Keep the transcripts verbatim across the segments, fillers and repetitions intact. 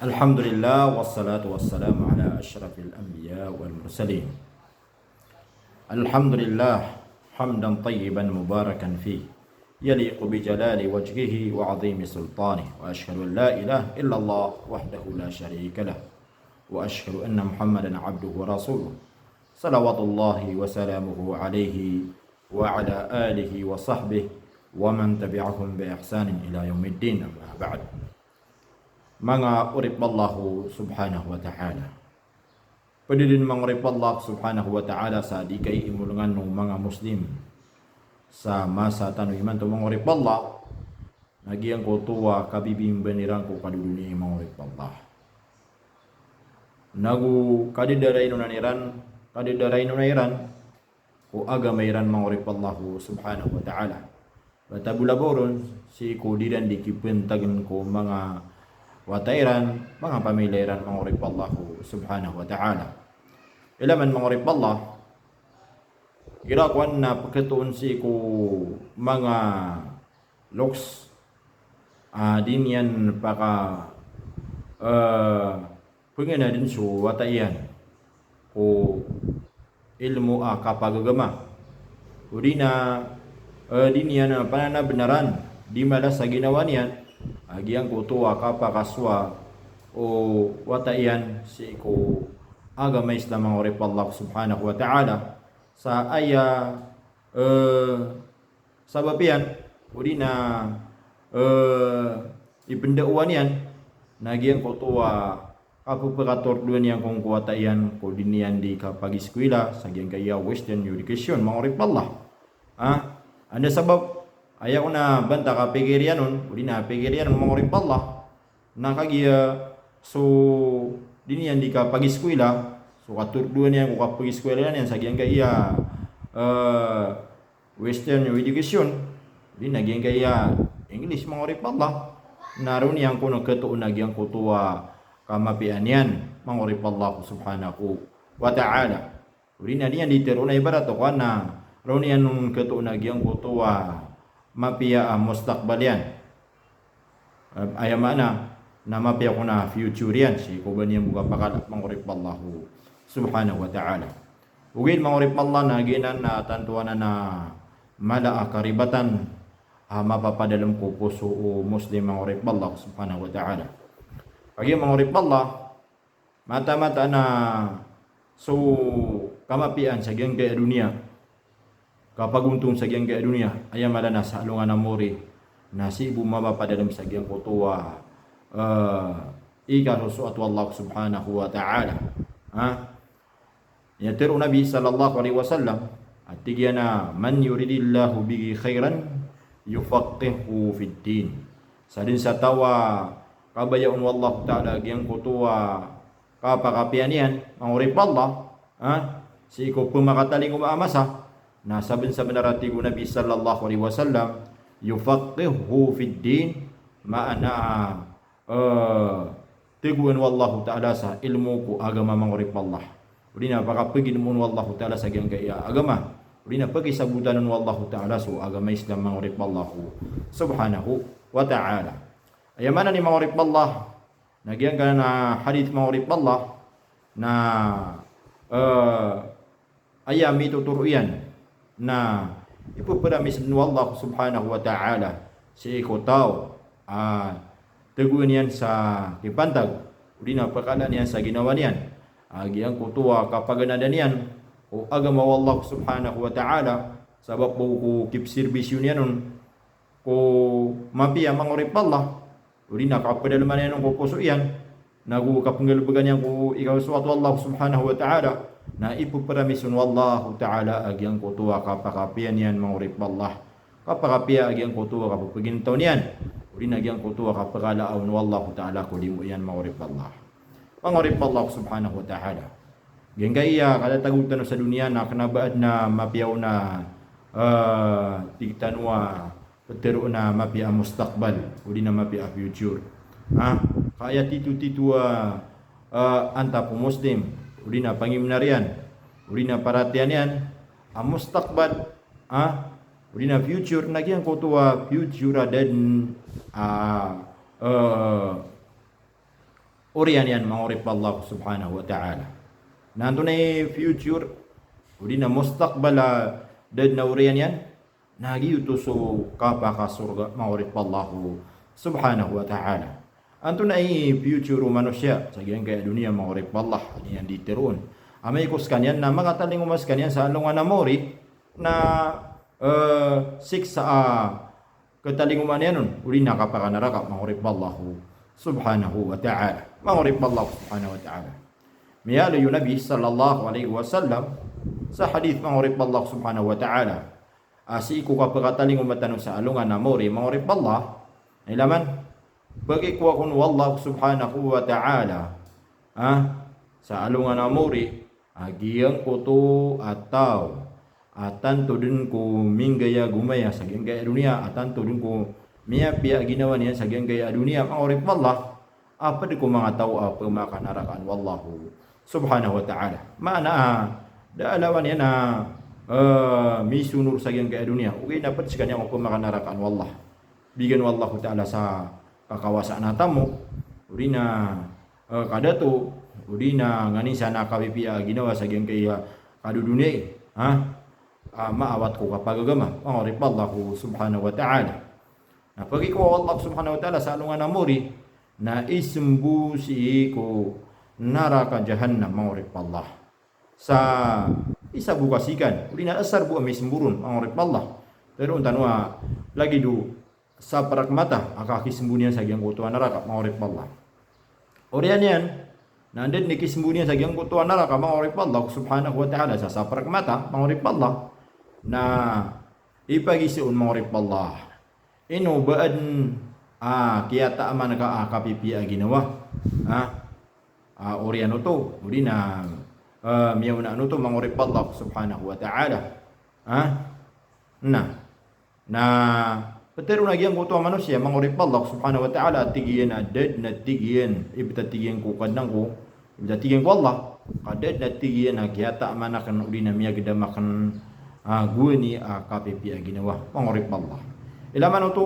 الحمد لله والصلاة والسلام على أشرف الأنبياء والمرسلين. الحمد لله حمدا طيبا مباركا فيه يليق بجلال وجهه وعظيم سلطانه، وأشهد أن لا إله إلا الله وحده لا شريك له، وأشهد أن محمدا عبده ورسوله، صلوات الله وسلامه عليه وعلى آله وصحبه ومن تبعهم بإحسان إلى يوم الدين، أما بعد. Manga oripn o Allah subhanahu wa ta'ala. Pd dn manga oripn o Allah subhanahu wa ta'ala sa di kay imolangan o manga Muslim sa masa tano imanto manga oripn o Allah, na giyangkoto a kabibimban iran ko kadodoniya i manga oripn o Allah. Nago kadadarainonan iran, kadadarainonan iran ko agama iran manga oripn o Allah subhanahu wa ta'ala. Ba tabola ba oron sii ko di ran di kipantagn ko manga wata iran, manga pamilya iran manga oripn o Allah subhanahu wa ta'ala. Ilay man manga oripn o Allah, igira kowan na pkhatoon sii ko manga loks a di niyan paka, eh, pnganadn so wata iyan ko ilmo a kapagagama. O di na, eh, di niyan pananabnaran, di mala sa ginawa niyan a giyangkoto a kapakasowa o wata iyan sii ko agama Islam manga oripn o Allah subhanahu wa ta'ala. Sa aya, eh, sabap iyan, o di na, eh, ipndaowa niyan, na giyangkoto a kapphakatordoan iyan kon ko wata iyan ko di niyan di kapagiskwila sa giyangkaya Western education manga oripn o Allah. Ah, anda sabap aya on a banta kapikir iyan on, o di na pikir iyan on manga oripn o Allah. Na kagiya so di niyan di kapagiskwila, so katordoan iyan ko kapagiskwila niyan sa giyangkaya, eh, Western education, di na giyangkaya English manga oripn o Allah. Na roo niyan kon khatoon a giyangkoto a kamapiya niyan manga oripn o Allah subhanahu wa ta'ala. O di na niyan di tharoon a ibarat o kowan na roo niyan on khatoon a giyangkoto a mapiya a mustaqbal iyan. Eh, aya maana na mapiya kon a future iyan sii ko ba niyan bo kapakala manga oripn o Allah subhanahu wa ta'ala. Ogaid manga oripn o Allah na giyanan na tanto anan a mala a karibatan a mapapadalm ko poso o Muslim manga oripn o Allah subhanahu wa ta'ala. Kagiya manga oripn o Allah, mataan-mataan a so kamapiyaan sa giyangkaya doniya, kapagontong sa giyangkaya doniya, aya mala na sa alongan a mori, na sii bo mapapadalm sa giyangkoto a, eh, ikasosoat o Allah subhanahu wa ta'ala. Ha? Aya tharo o Nabi sallallahu alaihi wasallam, a tig iyan a, "Man yuridillahu bihi khairan yufaqqihhu fid din." Sadn sa taw a kabaya on o Allah ta'ala giyangkoto a kapakapiya niyan manga oripn o Allah, ha? Sii ko pmakatalingoma a masa, na sabn-sabnar a tig o Nabi sallallahu alaihi wasallam, "Yufaqqihhu fid din," maana a, eh, tagoan o Allah ta'ala sa ilmo ko agama manga oripn o Allah. O di na pakapginm on o Allah ta'ala sa giyangkaya agama. O di na pakisabotan on o Allah ta'ala so agama Islam manga oripn o Allah subhanahu wa ta'ala. Aya maana niyan manga oripn o Allah, na giyangkanan a hadith manga oripn o Allah, na, eh, aya mitotoro iyan na ippharamis o Allah subhanahu wa ta'ala sii ko taw a tagoan iyan sa kipantag, o di na pkala niyan sa ginawa niyan a giyangkoto a kapaganadan iyan o agama o Allah subhanahu wa ta'ala, sabap bo ko kipsirbisyo niyan on ko mapiya manga oripn o Allah, o di na kapdalman iyan ko poso iyan, nago kapnggalbgan iyan ko ikasosoat o Allah subhanahu wa ta'ala, na ippharamis on o Allah ta'ala a giyangkoto a kapakapiya niyan manga oripn o Allah. Kapakapiya a giyangkoto a kappagintaw niyan, o di na giyangkoto a kapkalaa on o Allah ta'ala ko limo iyan manga oripn o Allah. Manga oripn o Allah subhanahu wa ta'ala. Giyangkaya katatago tano sa doniya na kna ba adn a mapiya on a, eh, tig tano a ptharoon a mapiya a mustaqbal, o di na mapiya a future. Ha? Ka aya titotito a, eh, antap o Muslim, o di na pangimnar iyan, o di na paratiyayaan iyan a mustaqbal, ha? O di na future, na giyangkoto a future a da dn a, eh, oriyan iyan, manga oripn o Allah subhanahu wa ta'ala. Na antonaa i future, odi na mustaqbal a da dn a oriyan iyan, na giyoto so kapakasorga, manga oripn o Allah subhanahu wa ta'ala. Antonaa i future o manosiya sa giyangkaya doniya, manga oripn o Allah, a di niyan di tharoon. Amay ko skaniyan na makatalingoma skaniyan sa alongan a maori, na, eh, siksa a khatalingoma niyan on, odi na kapakanaraka, manga oripn o Allah subhanahu wa ta'ala. Manga oripn o Allah subhanahu wa ta'ala. Miyaaloy o Nabi sallallahu alaihi wasallam sa hadith, manga oripn o Allah subhanahu wa ta'ala, a sii ko kapakatalingoma tano sa alongan a maori, manga oripn o Allah, ilaman, pagikowa kon o Allah subhanahu wa ta'ala, ah, sa alongan a maori, a giyangkoto a taw a tanto dn ko minggaya gomaya sa giyangkaya doniya, a tanto dn ko miyapiya a ginawa niyan sa giyangkaya doniya, manga oripn o Allah, a pd ko manga taw a pmakanarakaan o Allah subhanahu wa ta'ala. Maana a da a lawan iyan a, eh, misonor sa giyangkaya doniya, ogaid na pd skaniyan ko pmakanarakaan o Allah. Bigan o Allah ta'ala sa kakawasaan a tamok, odi na, eh, kadato, odi na nganin sa na kapipiya a ginawa sa giyangkaya kadodoniya, ha? Ah, maawat ko kapagagama, manga oripn o Allah subhanahu wa ta'ala. Na pagikowa o Allah subhanahu wa ta'ala sa alongan a maori, na isembo sii ko naraka jahannam, manga oripn o Allah. Sa isa bo kasikan, odi na asar bo a misembo ron, manga oripn o Allah. Tharoon tano a lagid o saprak mata a kakisembo niyan sa giyangkoto a naraka, manga oripn o Allah. Oriyan iyan, na anda dn i kisembo niyan sa giyangkoto a naraka, manga oripn o Allah subhanahu wa ta'ala, sa saprak mata, manga oripn o Allah, na ipagiza on, manga oripn o Allah, ino ba adn a kiyataaman ka a kapipiya a ginawa, ha? Ah, oriyan oto, odi na, eh, miyaona oto, manga oripn o Allah subhanahu wa ta'ala. Ha? Na, na ptharoon a giyangkoto a manosiya, manga oripn o Allah subhanahu wa ta'ala, a tig iyan a da dn a tig iyan, ibt a tig iyan ko Kadnan ko, ibt a tig iyan ko Allah, ka da dn a tig iyan a kiyataaman akn odi na miyagdam akn a gowani a kapipiya a ginawa, manga oripn o Allah. Ilaman oto,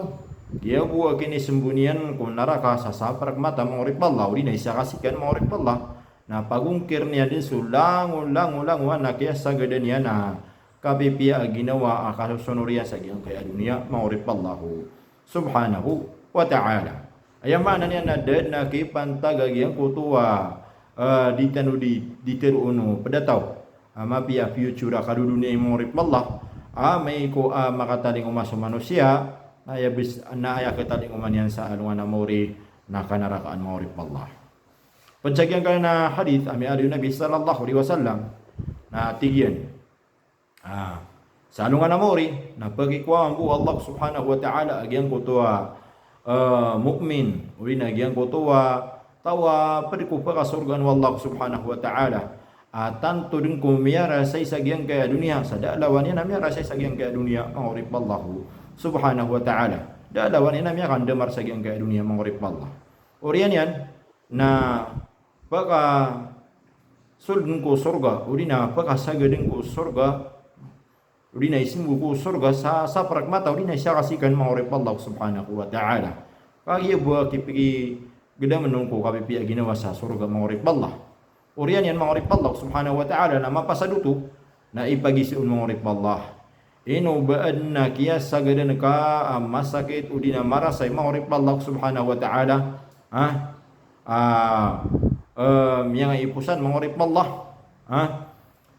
giya bo a kinisembo niyan ko naraka sa saprak mata, manga oripn o Allah, odi na isa kasikan, manga oripn o Allah, na pagongkir niyan dn so langolangolangowan a kiyasagadan iyan a kapipiya a ginawa a kasosonor iyan sa giyangkaya doniya, manga oripn o Allah subhanahu wa ta'ala. Aya maana niyan na da dn a kipantag a giyangkoto a, eh, di tano di, di tharoon o pd a taw a mapiya a future a kadodoniya i, manga oripn o Allah, amay ko a makatalingoma so manosiya, na aya bis-, na aya khatalingoma niyan sa alongan a maori na kanarakaan, manga oripn o Allah. Pd sa giyangkanan a hadith a miyaaloy o Nabi sallallahu alaihi wasallam, na tig iyan, ah, sa alongan a maori, na pagikowaan bo o Allah subhanahu wa ta'ala a giyangkoto a, eh, mu'min, odi na giyangkoto a taw a pd ko pakasorgaan o Allah subhanahu wa ta'ala, a tanto dn ko miyarasay sa giyangkaya doniya, sa da a lawan iyan a miyarasay sa giyangkaya doniya, manga oripn o Allah subhanahu wa ta'ala. Da a lawan iyan a miyakandamar sa giyangkaya doniya, manga oripn o Allah. Oriyan iyan, na pakasold dn ko sorga, odi na pakasagadn ko sorga, odi na isembo ko sorga sa saprak mata, odi na isa kasikan, manga oripn o Allah subhanahu wa ta'ala. Kagiya bo a kipikigdam on ko kapipiya a ginawa sa sorga, manga oripn o Allah. Oriyan iyan, manga oripn o Allah subhanahu wa ta'ala, na mapasad oto, na ipagiza on, manga oripn o Allah, ino ba adn a kiyasagadan ka a masakit odi na marasay, manga oripn o Allah subhanahu wa ta'ala, ha? Ah, eh, miyangaiposan, manga oripn o Allah, ha?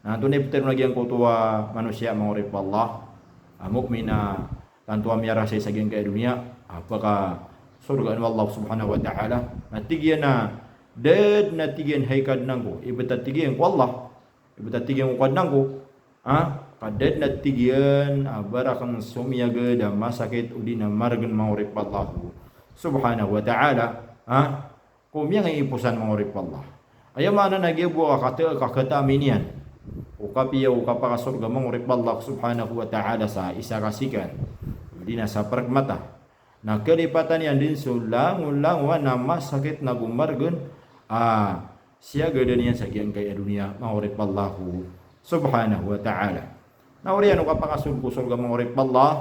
Na antonaa i ptharoon a giyangkoto a manosiya, manga oripn o Allah, a mu'min a tanto a miyarasay sa giyangkaya doniya a pakasorgaan o Allah subhanahu wa ta'ala, na tig iyan a da dn a tig iyan, hay Kadnan ko, ibt a tig iyan ko Allah, ibt a tig iyan ko Kadnan ko, ha? Ka da dn a tig iyan a ba rakn somiyagad a masakit odi na margn, manga oripn o Allah subhanahu wa ta'ala, ha? Ko miyangaiposan, manga oripn o Allah. Aya maana na giya bo a kata-, kakataami niyan o kapiya o kapakasorga, manga oripn o Allah subhanahu wa ta'ala, sa isa kasikan, odi na saprak mata, na kalipatan iyan dn so langolangowan a masakit nago margn a siyagadan iyan sa giyangkaya doniya, manga oripn o Allah subhanahu wa ta'ala. Na oriyan o kapakasold ko sorga, manga oripn o Allah,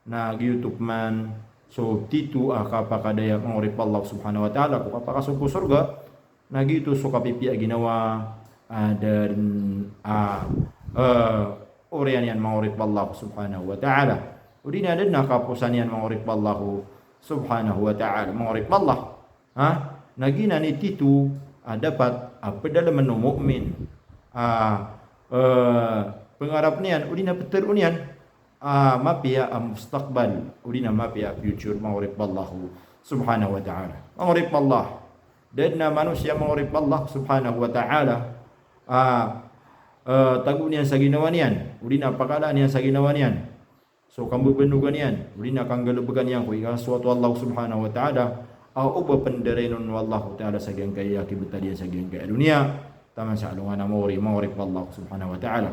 na giyoto pman so tito a kapakadaya, manga oripn o Allah subhanahu wa ta'ala, ko kapakasold ko sorga, na giyoto so kapipiya a ginawa, ah, den, ah, eh, oriyan iyan manga oripn o Allah subhanahu wa ta'ala. O di na den a kaposan iyan manga oripn o Allah subhanahu wa ta'ala, manga oripn o Allah. Ha? Na giyanan i tito a dapat a pedalemen o mu'min a, eh, pengarap niyan, o di na peteroon iyan a mapiya a mustaqbal, o di na mapiya a future, manga oripn o Allah subhanahu wa ta'ala. Manga oripn o Allah, da den a manosiya, manga oripn o Allah subhanahu wa ta'ala, a, eh, tago niyan sa ginawa niyan, o di na pakalaan iyan sa ginawa niyan so kambebenogan iyan, o di na kanggalebegan iyan ko ikasoat o Allah subhanahu wa ta'ala, a o ba pndarainon o Allah ta'ala sa giyangkaya kibetad iyan sa giyangkaya doniya, taman sa alongan a maori, manga oripn o Allah subhanahu wa ta'ala.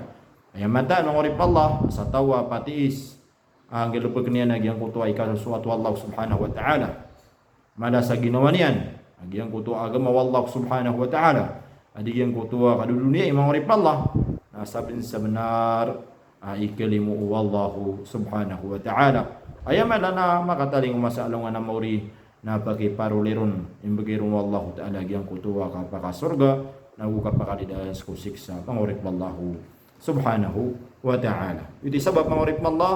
Aya mataan, manga oripn o Allah, sa taw a patiis a nggalebeken iyan a giyangkoto a ikasoat o Allah subhanahu wa ta'ala, mala sa ginawa niyan a giyangkoto a agama o Allah subhanahu wa ta'ala, a di giyangkoto a kadodoniyai, manga oripn o Allah, na saben-, sabenar a ikalimo o Allah subhanahu wa ta'ala. Aya mala na makatalingoma sa alongan a maori na pakiparoli ron, imbegay ron o Allah ta'ala giyangkoto a kapakasorga nago kapakadidaan sii ko siksa, manga oripn o Allah subhanahu wa ta'ala. Ito i sabap, manga oripn o Allah,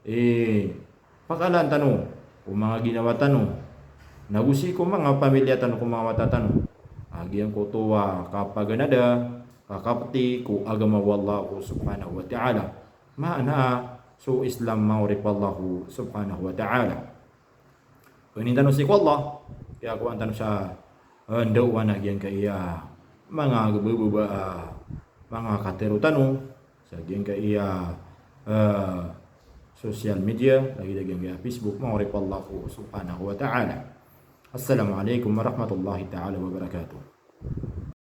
eh, pakalaan tano ko manga ginawa tano, nago sii ko manga pamilya tano, ko manga wata tano, a giyangkoto a kapaganada, kakapeti ko agama o Allah subhanahu wa ta'ala. Maana so Islam, manga oripn o Allah subhanahu wa ta'ala. Pangnin tano sii ko Allah, kiyakowaan tano sa, eh, ndaowan a giyangkaya manga gebebeba, ah, manga katero tano sa giyangkaya, eh, social media, lagid a giyangkaya Facebook, manga oripn o Allah subhanahu wa ta'ala. Assalamu alaikum warahmatullahi ta'ala wabarakatuh.